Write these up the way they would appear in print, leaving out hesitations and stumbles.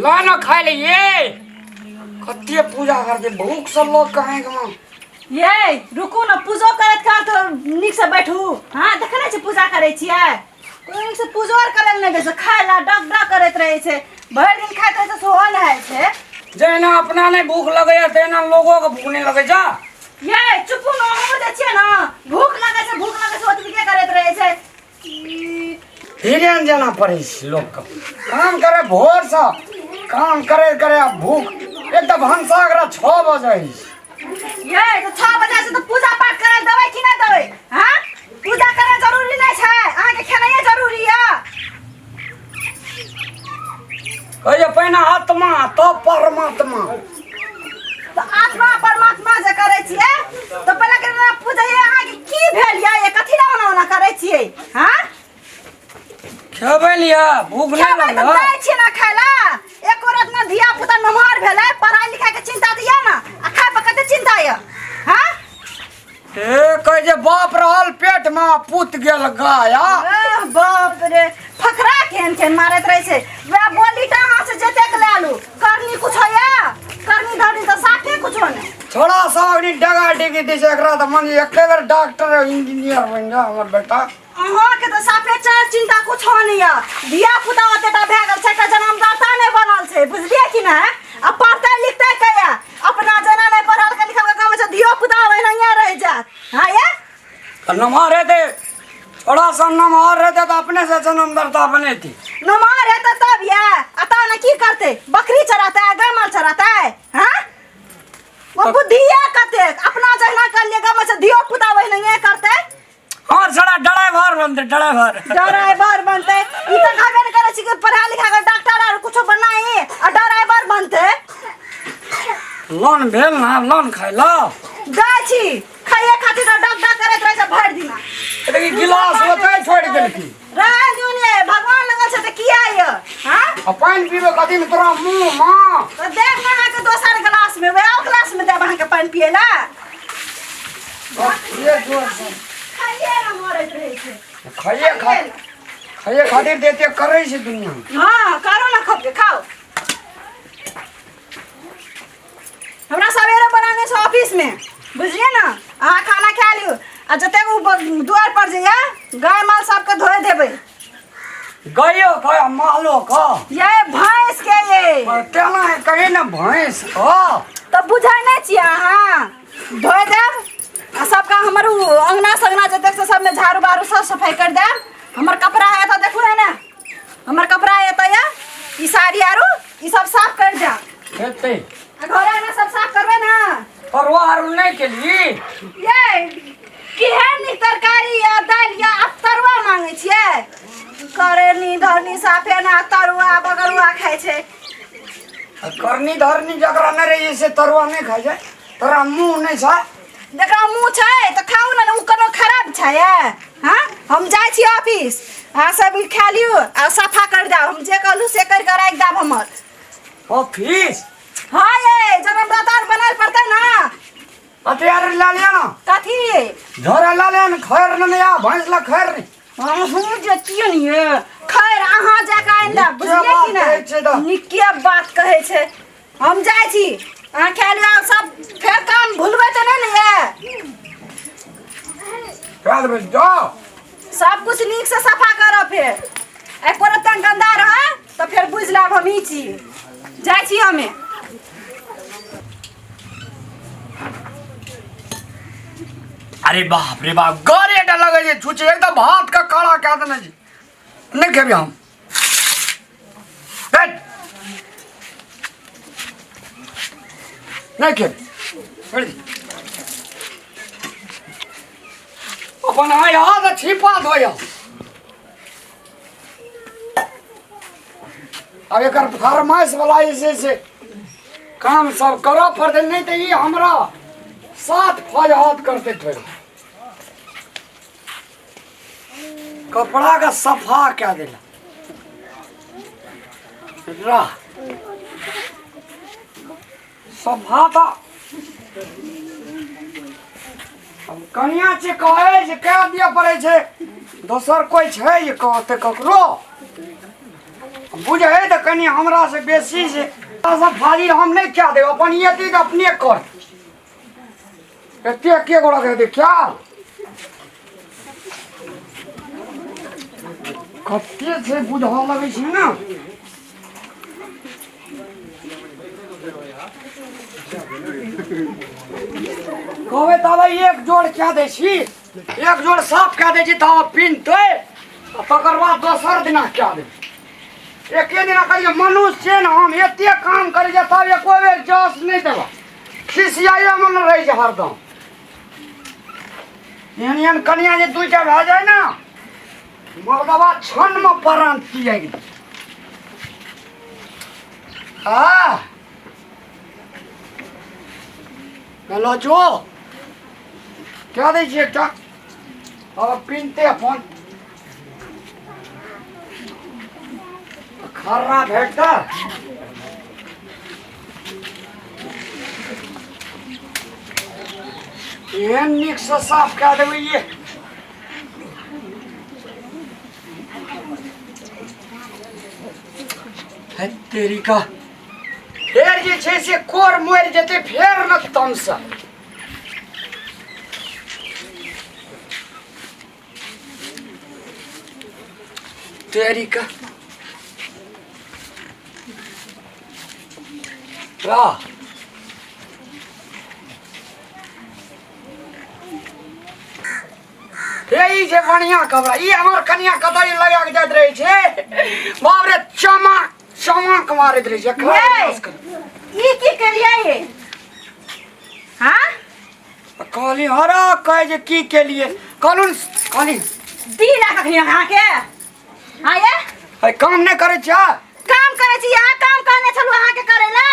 ला ना खाय ले ये कते पूजा करते भूख से लोग कहे के मां। ये रुकू ना, पूजो करैत काल तो नीक से बैठू। हाँ, देखै नहि छी पूजा करै छियै, कोनो नीक से पूजो आर करै लए नहि दै छै, खाय लए डक डक करैत रहै छै, भरि दिन खाइत रहै छै, सेहो नहि होइ छै। जहिना अपना नहि भूख लगैया तहिना लोगो के भूख नहि लगै छै। ये चुपू न, अहूँ जे छियै ने, भूख लगै छै, भूख लगै छै, ओतबी करैत रहै छै। हिरेन जेना पड़ै छै लोकके काम करे, भोरसँ काम करे करे आ भूख। एक तऽ भनसा एकरा 6 बजे छै। ये तऽ 6 बजे से तऽ पूजा पाठ करै देबै कि नहि देबै? हाँ, पूजा करै जरूरी नहि छै, अहाँके खेनाइए जरूरी यऽ। कहैए पहिने आत्मा तब परमात्मा। तऽ आत्मा परमात्मा जे करै छियै तऽ पहिले के पूजैए। अहाँके की भेल यऽ? ये कथी लए ओना ओना करै छियै? हाँ, खेबै लिअ, भूख नहि खेबै तऽ लागल? दै छियै ने खाय लए। एको रात ने धिया पुता नमहर भेलै, पढ़ाइ लिखाइ के चिंता तऽ यऽ ने, आ खाय पर कते चिंता यऽ? हाँ, ए कहै जे बाप रहल पेट मे, पुत गेल गाया। एह, बाप रे, फकरा केहन केहन मारैत रहै छै। वएह बोलीटा अहाँ से जतेक लए लू, करनी कुछो यऽ? करनी धरनी तऽ साफे कुछो नहि। छोड़ा सब अखनी डगा डिगी दै छै एकरा, तऽ मन एके बेर डॉक्टर इंजीनियर बनि जा हमर बेटा। अहाँके तऽ साफे चार चिंता कुछो नहि यऽ। धिया पुता ओतेटा भए गेल छै, एकटा जन्मदाता नहि बनल छै, बुझलियै कि नहि? आ पढ़तै लिखतै कहिया? अपना जेना नहि पढ़ल के लिखल के गाँव छै, धियो पुता ओहिनाहिए रहि जायत। हाँ ये तऽ नमहर हेतै, छोड़ा सब नमहर हेतै तऽ अपने से जन्मदाता बनेतै। नमहर हेतै तब ये, आ तब ने की करतै? बकरी चरातै, गाय माल चरातै? हाँ, वो बुद्धिए कतेक, अपना जहिना करलियै गाँव छै, धियो पुता ओहिनाहिए करतै। और छड़ा ड्राइवर बनते, ड्राइवर। ड्राइवर बनते। ई तऽ कहबे ने करै छी कि पढ़ा लिखा के डॉक्टर आर कुछो बनाई, आ ड्राइवर बनते। लोन भेल ना, लोन खाइ ला जाइ छी खाइए खातिर तऽ डक डक करैत रहै छै भरि दिना। देखी गिलास ओतै छोड़ि देलकी। रहै दियौ ने, भगवान लगल छै तऽ किया यऽ? हाँ, आ पानि पीबै कथी में तोरा मुँह माँ? तऽ देब ने अहाँके दोसर गिलास में, वएह गिलास में देब अहाँके पानि पियै लए। ये जोर से खाइए ने मरैत रहै छै। खाइए खा, खाइए खातिर देते करै छै दुनिया। हाँ, करू ने, खबके खाओ। हमरा सवेरे बनाने छै ऑफिस में, बुझलियै ने? अहाँ खाना खा लियौ, आ जतेक उ दुआर पर जे यऽ गाय माल सबके धोए देबै। गायो का मालो का? ये भैंस के ये। तेना कही ने भैंस का। तऽ बुझै नहि छियै अहाँ? धोए देब आ सबका हमर उ अंगना संगना जतेक छै सबमे झाड़ू बारू सब सफाई कर देब। हमर कपड़ा है तऽ देखू ने, हमर कपड़ा है तऽ ये ई साड़ी आरू ई सब साफ कर देब। हेतै। आ घर अंगना सब साफ करबै ने? तरुआ आरू नहि केली? ये केहन नीक तरकारी या दालि या, आब तरुआ मांगै छियै? करनी धरनी साफे ना, तरुआ बगरुआ खाइ छै। आ करनी धरनी जकरा नहि रहै से तरुआ नहि खाइ छै। तोरा मुँह नहि छै? जकरा मुँह छै तऽ खाउ ने, ओ कोनो खराब छै? हाँ, हम जाइ छी ऑफिस, अहाँ सब ई खा लियौ आ सफा कर देब, हम जे कहलहुँ से करि कऽ राखि देब हमर। ऑफिस? हाँ ये जन्मदाता आर बनायल पड़तै ने। अथी आर लए लिअ ने। कथी? झोरा लए लिअ ने, खैर ने आ भैंस लए खैर ने। अहूँ जे छियै ने ये, खैर अहाँ जाकऽ आनि देब, नीके बुझलियै कि बात कहै छै तऽ। नहि? नीके बात कहै छै। हम जाइ छी, अहाँ खा लिअ सब, फेर काम भूलबै तऽ नहि ने ये? कए देबै, जाओ। सब कुछ नीक से सफा करब, फेर एको रत्ता गंदा रह तऽ फेर बुझि लेब हम ई छी। जाइ छी हमे। अरे बाप रे बाप, गरे डर लगे छै छुछे, एकदम भात का काला कए देने छै। नहि खेबै हम, बैठ, नहि खेबै, छोड़ि दे। अपन आइ आ तऽ छिपा धोय। आब एकर फरमाइश वाला जे छै से काम सब करऽ पड़तै, नहि तऽ ई हमरा साथ फजहत करतै। फेर कपड़ा के सफा कए देला रह सफा तऽ अब कनिया छै, कहै छै कए दिअ पड़ै छै, दोसर कोइ छै जे कहतै ककरो? बुझै तऽ कनि हमरासँ बेसी छै सब फाजिल हम नहि कए देब अपन एते तऽ अपने कर एते के गोड़ा के हेतै क्या कते छै बुझऽ लगै छै ने कहबै तब एक जोड़ कए दै छी एक जोड़ साफ कए दै छी तब पिन्हतै आ तकर बाद दोसर दिना कए देबै एके दिना करियै मनुष्य छियै ने हम एते काम करै छियै तब एको बेर जस नहि देबऽ खिसियाइए मन रहै छै हरदम एहन एहन कनिया जे दूटा भए जाय ने मर्दबा क्षणमे प्राण तियागि दै आ हेलो जो क्या दै छियै एकटा अब पिनते अपन खर्रा भेटता एहन नीकसँ साफ कए देबै ये है तेरी का फेर जे छै से कोर मरि जेतै फेर न तमसा तेरी का वाह हे ई जे बढ़िया कपड़ा ई हमर कनिया कतऽ ई लगा के जाइत रहै छै बाप रे चमक चमक मारैत रहै छै ये! ई की केलियै ये हाँ कहली हरा कहै जे की केलिए कहलहुँ कहली दी ना कखनी अहाँके हाँ ये है काम नहि करै छियै काम करै छी अहाँ काम कहने छलहुँ अहाँके करै ला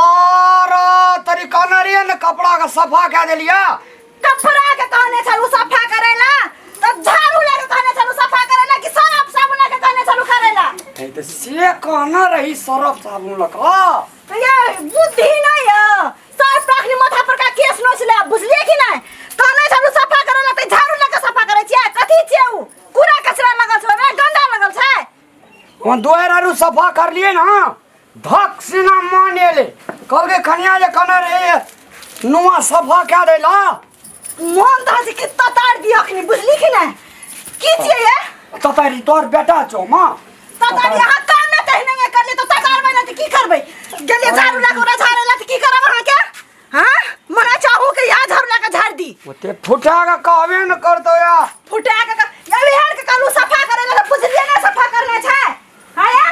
और तरी कहने रहियै ने कपड़ा के सफा कए देलियै कपड़ा के कहने छलहुँ सफा करै ला तऽ झाड़ू लए के कहने छलहुँ सफा करै ला कि सरफ साबुन लए के कहने छलहुँ करै ला हे तऽ से कहने रही सरफ साबुन लऽ कऽ तऽ ये बुद्धि नहि यऽ सरफ अखनी माथा पर का केस नोच ले बुझलियै कि नहि कहने छलहुँ सफा करै ला तऽ झाड़ू लए के सफा करै छियै कथी छियै उ कूड़ा कचरा लगल छै ओहिमे गंदा लगल छै वहाँ दुआरि आरू सफा करलियै ने धक सीना मान एलै कहलकै कनिया जे कहने रहे नुआ सफा कए दै ला मोन तऽ छै कि ततार दिअ अखनी बुझली कि नहि की छियै ये ततारी तोहर बेटा छौ माँ ततारी अहाँ काम नहि तहिने करलियै तऽ ततारबै नहि तऽ की करबै गेलियै झाड़ू लए कऽ ओकरा झाड़ै लए तऽ की करब अहाँके हाँ मना चाहू कि यहाँ झाड़ू लए कऽ झाड़ि दी ओते फुटा के कहबे न करतौ या फुटा के ये बिहार के कहलू सफा करे ला बुझलिए ना सफा करना छै हाँ या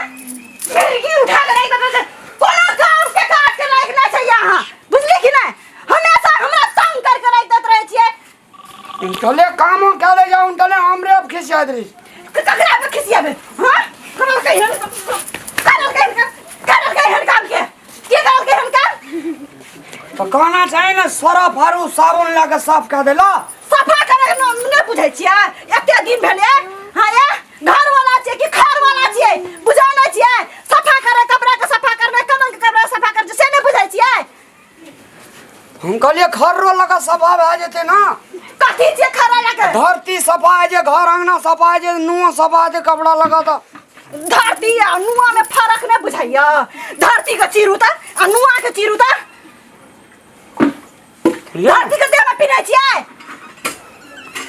मिर्गी उठा के राखि देते कोनो काम के काज के लायक ना छै यहाँ बुझलिए कि नहीं हमेशा हमरा तंग करके राखि देत रहै छियै उनटले कामो कए ले जाउ उनटले हमरे अब खिसियाइत रही ककरा पे खिसियाबे हाँ करल कहियन करल कहियन करल कहियन काम के के करल कहियन काम तऽ कहना चाही ने सरफ आरू साबुन लए कऽ साफ कए देला सफा करे के नहि बुझै छियै एते दिन भेलै हाँ ये घर वाला छियै कि घर वाला छियै बुझै नहि छियै सफा करे कपड़ा के सफा करना कमल के कपड़ा सफा कर से नहि बुझै छियै हम कहलियै खर्रो लऽ कऽ सफा भए जेतै ने कथी छियै खरा लऽ के धरती सफा होइ छै घर अंगना सफा होइ छै नुआ सफा होइ छै कपड़ा लऽ कऽ तऽ धरती आ नुआ में फरक नहि बुझाइया धरती के चीरू तऽ आ नुआ के चीरू तऽ धरती के देह में पिन्है छियै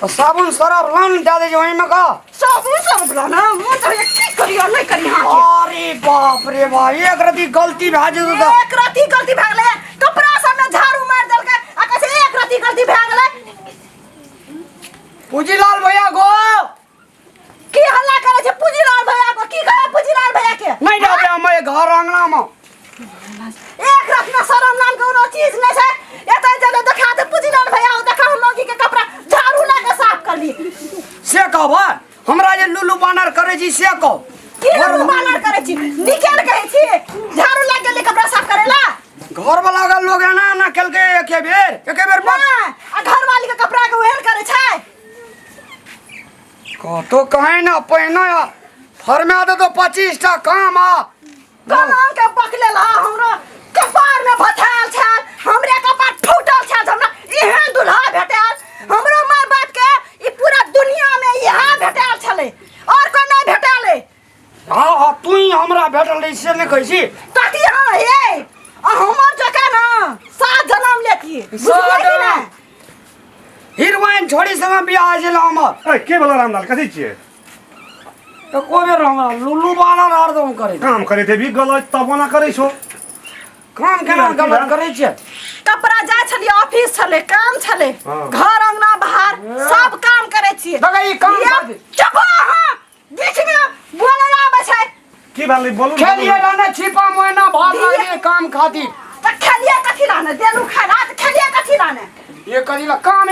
तऽ साबुन सरफ लान दए दै छै ओहिमे का साबुन सब लाना मन तऽ होइया की करियो नहि करी अहाँके अरे बाप रे बाप एक रति गलती भए जेतौ तऽ एक रति गलती भए गेलै कपड़ा सब में झाड़ू मारि देलकै आ कहै छै एक रति गलती भए गेलै पूजीलाल भैया गो की हल्ला करै छै पूजीलाल भैया को की कहै पूजीलाल भैया के नहीं जाबे हम घर अंगना में एक रात में शरम नाम के कोनो चीज नहीं छै एतै जने देखा दे पूजीलाल भैया हो देखा हम मौगी के कपड़ा झाड़ू लगा के साफ कर ली से कहब हमरा जे लुलु बानर करै छी से कह की लुलु बानर करै छी निकेल कहै छी झाड़ू लग गेलै कपड़ा साफ करै ला घर वाला के लोग एना एना केलकै एके बेर एके बेर ना आ घर वाली के कपड़ा के ओहन करै छै कतो कहे ना पहिने फरमा दे तो 25 टा काम आ कलम के पकड़े ला हमरा कपार में भथाल छल हमरे कपार फूटल छल हमरा एहन दुल्हा भेटल हमरो माय बाप के ई पूरा दुनिया में इहा भेटल छलै और कोई नहीं भेटल हाँ हाँ तू ही हमरा भेटल रही से नहि कहै छी। कथी? हाँ हे, आ हमर जकाँ ना सात जन्म लेती, बुझलियै कि नहि? हीरोइन छोड़ी संग बियाह होइ छलै हमर। ए, के भेलो रामलाल? कथी छियै? एको बेर हमरा लुल्लू बानर हरदम करै छै। काम करे भी गलत तब ओना करै छौ। काम केना गलत करै छियै? कपड़ा जाइ छलियै, ऑफिस छलै, काम छलै। घर अंगना बाहर सब काम करै छियै। देखै ई काम ये चुप अहाँ, बीच में बोले ला आबै छै। की भेलै, बोलू ने। खेलिए रहने छिपा मोइना भात लागे काम खातिर। तऽ खेलिए कथी लाने देलू खाना, तऽ खेलिए कथी लाने? ये कथी ला काम?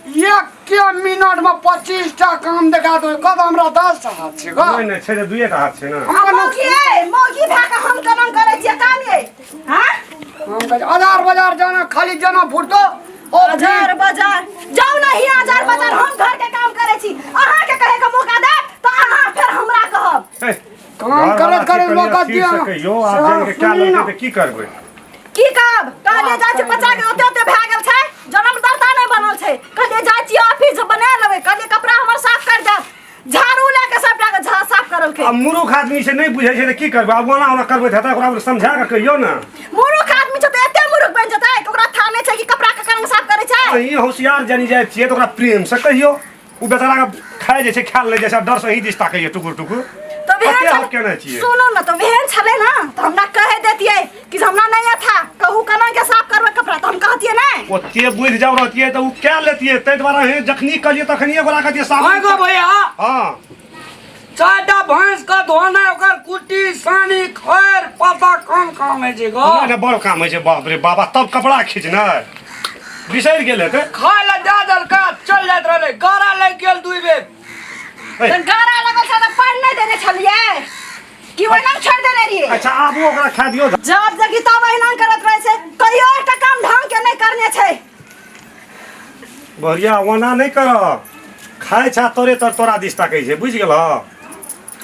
एक के मिनट में 25 टा काम देखा दो कद हमरा 10 टा हाथ छै गो। नहि नहि, छै तऽ दुइए टा हाथ छै ने। हमरा मौगी ए, मौगी भए कऽ हम केना करै छियै काम ये? हाँ, हम कहै छी, अजार बाजार जाना खाली जाना फुटतो और बाजार बाजार जाउ नहीं, बाजार बाजार हम घर के काम करै छी। अहाँ के कहे के मौका दे तऽ अहाँ फेर हमरा कहब। ए, काम घरवाला करैत के करैत कनिया लोक स्थिर से दिया। कहियौ, आब जानि के क्या सुनी लगतै ना। तऽ की करबै? की कहब? कहलिए जाइ छी, बच्चा के ओते ओते भए गेल छै, जन्मदाता नहि बनल छै। कहलिए जाइ छी ऑफिस बना लेबै, कहलिए कपड़ा हमर साफ कर देब, झाड़ू लए के सबटा के झा साफ करलकै। आब मूर्ख आदमी छै, नहि बुझै छै तऽ की करबै? आब ओना ओना करबै तऽ हेतै? ओकरा समझा कऽ कहियौ ने। मूर्ख आदमी छै तऽ एते मूर्ख बनि जेतै कि ओकरा था नहि छै कि कपड़ा के रंग साफ करै छै? अहीं होशियार जानि जाइ छियै तऽ ओकरा प्रेम से कहियौ। ओ बेचारा के खाइ जे छै, खायल नहि जाइ छै, डर से ही दिस ताकैए टुकुर टुकुर। तऽ भेल कते छलै हम केने छियै? सुनू ने, तऽ भेल छलै ने तऽ हमरा कहि देतियै कि जे हमरा नहि था, कहू केना के साफ करबै कपड़ा, तऽ हम कहतियै नहि। ओते बुझि जाउ रहतियै तऽ ओ कए लेतियै। ताहि दुआरे अहीं जखनी कहलियै तखनिए ओकरा कहतियै साबुन। हाँ गो भैया। हँ। चारिटा भैंस के धोना, ओकर कुट्टी सानी खैर पता कम काम होइ छै गो? नहि नहि, बड़ काम होइ छै, बाप रे बाबा। तब कपड़ा खींचनाइ बिसरि गेल हेतै। खाय लए दए देलकै, चलि जाइत रहलै। गारा लागि गेल दुइ बेर। ए, तऽ गारा लगल छै तऽ पानि नहि देने छलियै कि ओहिना छोड़ि देने रहियै? अच्छा, आबू, ओकरा खा दियौ। जब देखी तब एहिना करैत रहै छै, कहियो एकटा काम ढंग के नहि करने छै। बढ़िया, ओना नहि कर। खाइ छा तोरे तर तोरा दिस ताकै छै, बुझि गेलह?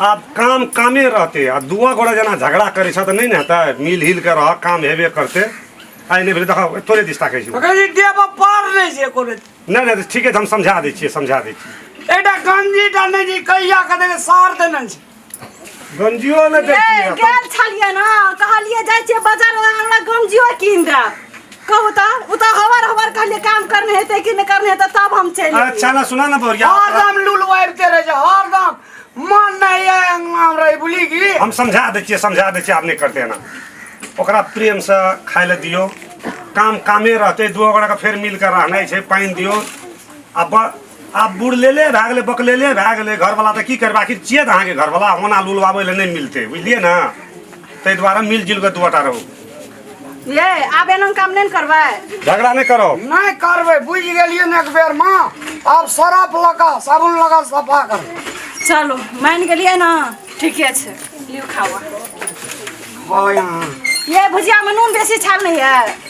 आब काम कामे रहतै। आ दुआ गोड़ा जेना झगड़ा करै छ तऽ नहि ने हेतै। मिल हिल के रह, काम हेबे करतै। आइ नहि भेलै, देखो तोरे दिस ताकै छै। कहै छी देह पर पार नहि छै कोनो। नहि नहि, ठीके छै, हम समझा दै छियै, समझा दै छियै। एकटा गंजी टा नहि छै, कहिया के देखे सार देने छै। गंजियो नहि दै ए, छियै? गेल छलियै ने, कहलियै जाइ छियै बाजार, हमरा गंजियो कीन देब। कहू तऽ ओ तऽ हवर हवर कहलियै काम करने हेतै कि नहि करने हेतै, तब हम चलि एलियै। अच्छा ने, सुना ने बढ़िया। हरदम लुल आबिते रहै छै, हरदम मन नहि है अंगना मे रही बुझली की। हम समझा दै छियै, समझा दै छियै, आब नहि करतै एना। ओकरा प्रेमसँ खाइ लए दियौ। काम कामे रहतै, दू गोटाके फेर मिल कऽ रहनाइ छै। पानि दियौ। आ आब बुढ़लेले भए गेलै, बकलेले भए गेलै घरवला, तऽ की करबै? आखिर छियै तऽ अहाँके घरवला, ओना लुलवाबै लए नहि मिलतै, बुझलियै ने? ताहि दुआरे मिल जुलि कऽ दू गोटा रहू। ये आब एना काम नहि ने करबै। झगड़ा नहि करब। नहि करबै, बुझि गेलियै ने एक बेर माँ। आब सरफ लगा, साबुन लगा, सफा कर। चलू, मानि गेलियै ने, ठीके छै, लिउ खावा। हाँ यहाँ। ये भुजियामे नून बेसी छाल नहि है?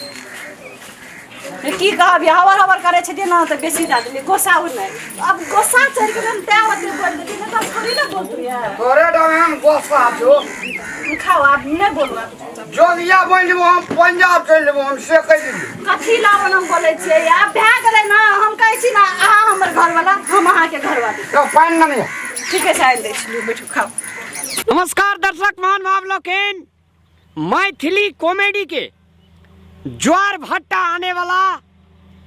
की कहब, ये हवर हवर करै छथिन ने तऽ बेसी दए देलियै। गोस्सा ओ नहि, आब गोस्सा चढ़ि गेलै ने तैं ओते बोलि देलियै, नहि तऽ थोड़ी ने बोलतै। तोरे डमे गोस्सा छौ। खाओ, आब नहि बोलू आब। जोगिया बनि जेबो हम, पंजाब चलि जेबो हम, से कहि दियौ। कथी लावन हम बोलै छियै? आब भए गेलै ने। हम कहै छी ने, अहाँ हमर घरवाला, हम अहाँके घरवाली। तो पानि नहि। ठीके छै, आनि दै छी। लिउ, बैठू, खाओ। नमस्कार दर्शक महानुभाव लोकनि, मैथिली कॉमेडी के ज्वार भट्टा आने वाला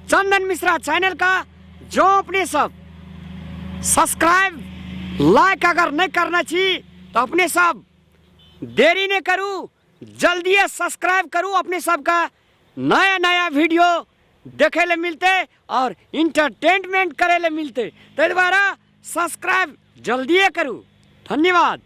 चंदन मिश्रा चैनल का जो अपने सब सब्सक्राइब लाइक अगर नहीं करना छी तो अपने सब देरी नहीं करू, जल्दी सब्सक्राइब करू। अपने सबका नया नया वीडियो देखे ले मिलते और इंटरटेनमेंट करे ले मिलते, ताहि द्वारा सब्सक्राइब जल्दिए करू। धन्यवाद।